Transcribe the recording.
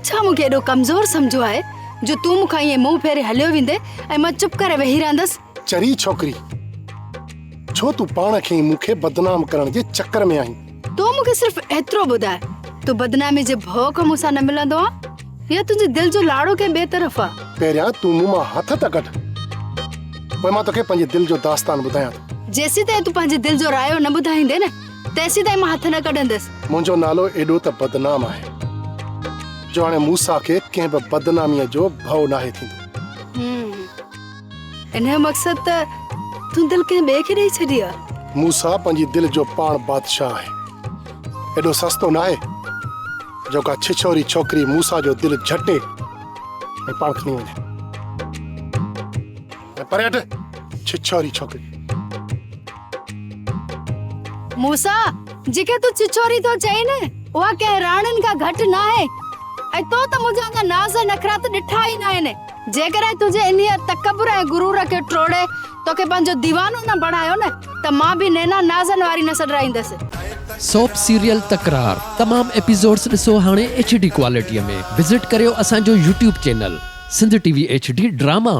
ڇا مون کي ايڏو ڪمزور سمجهيو آهي جو تون مون کان ائين منهن ڦيري هليو ويندين ۽ مان چپ ڪري ويهي رهندس؟ چري ڇوڪري، ڇو تون پاڻ کي ئي مون کي بدنام ڪرڻ جي چڪر ۾ آهين؟ تون مون کي صرف ايترو ٻڌاء، تون بدنامي جي ڀؤ کان مون سان نه ملندو آن يا تنهنجي دل جو لاڙو ڪنهن ٻئي طرف آ؟ پهريان تون مون مان هٿ ته ڪڍ، پوء مان توکي پنهنجي دل جو داستان ٻڌايان ٿو. جيسيتائين تون پنهنجي دل جو رايو نه ٻڌائيندين نه، تيسيتائين مان هٿ نه ڪڍندس. منهنجو نالو ايڏو ته بدنام آهي، جو هاڻي موسيٰ کي ڪنهن به بدناميء جو ڀؤ ناهي ٿيندو. هم، انهيء جو مقصد ته تون دل ڪنهن ٻئي کي ڏيئي ڇڏي آ. موسيٰ پنهنجي دل جو پاڻ بادشاهه آهي. ايڏو سستو ناهي جو ڪا ڇڇوري ڇوڪري موسيٰ جو دل جهٽي ۽ پاڻ کڻي وڃي. ۽ پري هٽ ڇڇوري ڇوڪري. موسيٰ، جيڪي تون ڇڇوري ٿو چئين نه، اها ڪنهن راڻين کان گهٽ ناهي ۽ تو ته منهنجا اڃا ناز ۽ نخرا ته ڏٺا ئي ناهن. جيڪڏهن تنهنجي انهيء تڪبر ۽ غرور کي ٽوڙي توکي پنهنجو ديوانو نه بڻايو نه ته مان به نينا نازن واري نه سڏرائيندس. سوپ سيريل تڪرار تمام ايپيسوڊس ڏسو هاڻي ايڇ ڊي ڪوالٽي ۾ وزٽ ڪريو اسان جو YouTube channel Sindh T V H D drama.